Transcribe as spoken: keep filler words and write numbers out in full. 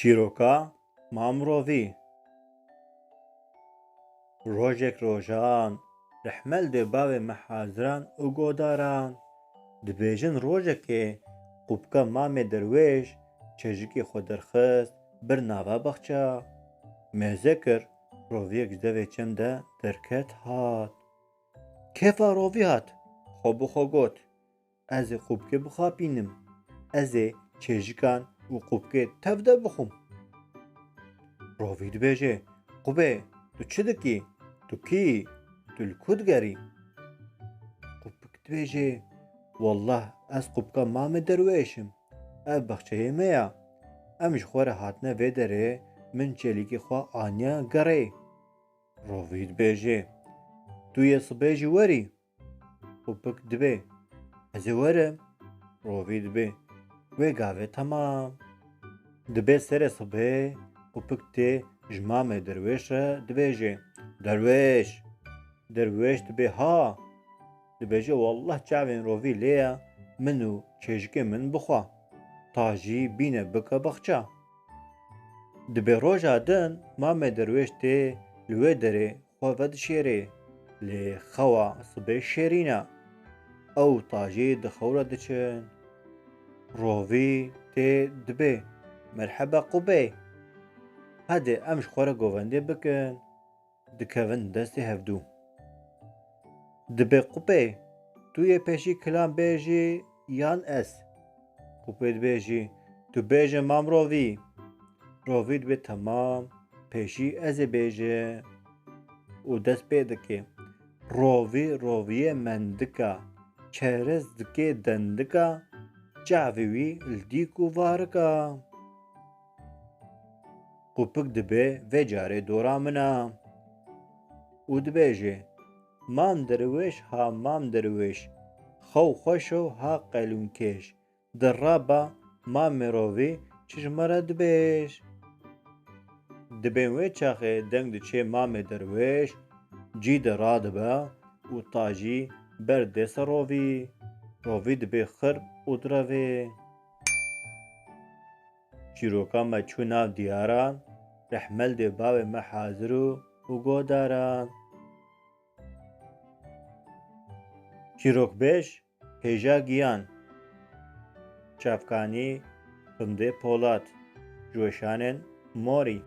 Çîroka Mam Rovî. Rojek rojan, rehmel dê bavê me haziran û godaran. Dibêjin rojekê qûpka mamê derwêş çêjikê xwe derxist, bir nava baxça. Mêze kir, roviyek ji devê çem de derket hat. Kêfa rovî hat, xwe bi xwe got, ez ê qûpkê bixapînim. Ez ê çêjikan û qûpkê tev de bixwim. Rovî dibêje, qûpê, tu çi dikî? Tu kî yî? Tu li ku digerî? Qûpik dibêje, wallah, ez qûpka mamê derwêş im. Ev baxçeyê me ya. Em ji xwe re hatine vê derê, min çêlîkê xwe aniye gerê. Rovî dibêje, tu yê sibê jî werî? Qûpik dibê, ez ê werim. Rovî dibê, wê gavê temam. Dibê serê sibê, qûpik tê ji mamê derwêş re dibêje, derwêş. Derwêş dibê, ha. Dibêje, wallah çavên rovî lê ye, min û çêjikê min bixwe. Ta jî bîne bike baxça. Dibê roja din mamê derwêş tê li wê derê xwe vedişêrê, lê xewa sibê şêrîn e. Ew tajî di xew re diçin. Rovî tê dibê, merheba qûpê. Hadi em ji xwe re govendê bikin. Dikevin destê hevdû. Dibê qûpê, tu yê pêşî kilam bêjî yan ez? Qûpê dibêjî, tu bêje mam rovî. Rovî dibê temam, pêşî ez ê bêje. Û dest pê dike. Rovî roviyê mendika, çerez dike dendika, çavê wî li dîk û varika. Qûpik dibê vê carê dora min a. Û dibêje, mam derwêş ha mam derwêş, xew xweş o ha qelûnkêş. Di raba mamê rovî çi ji me re dibêj? Dibên wê çaxê deng diçê mamê derwêş, cî de radibe û tajî ber dê ser rovî. Rovî dibê xirb û direvê. Çîroka me çû nav diyaran, rehmel dê bavê me hazir û, û godaran. Çîrokbêj, Hêja Giyan, çavkanî Rindê Polat, ji weşanên Morî.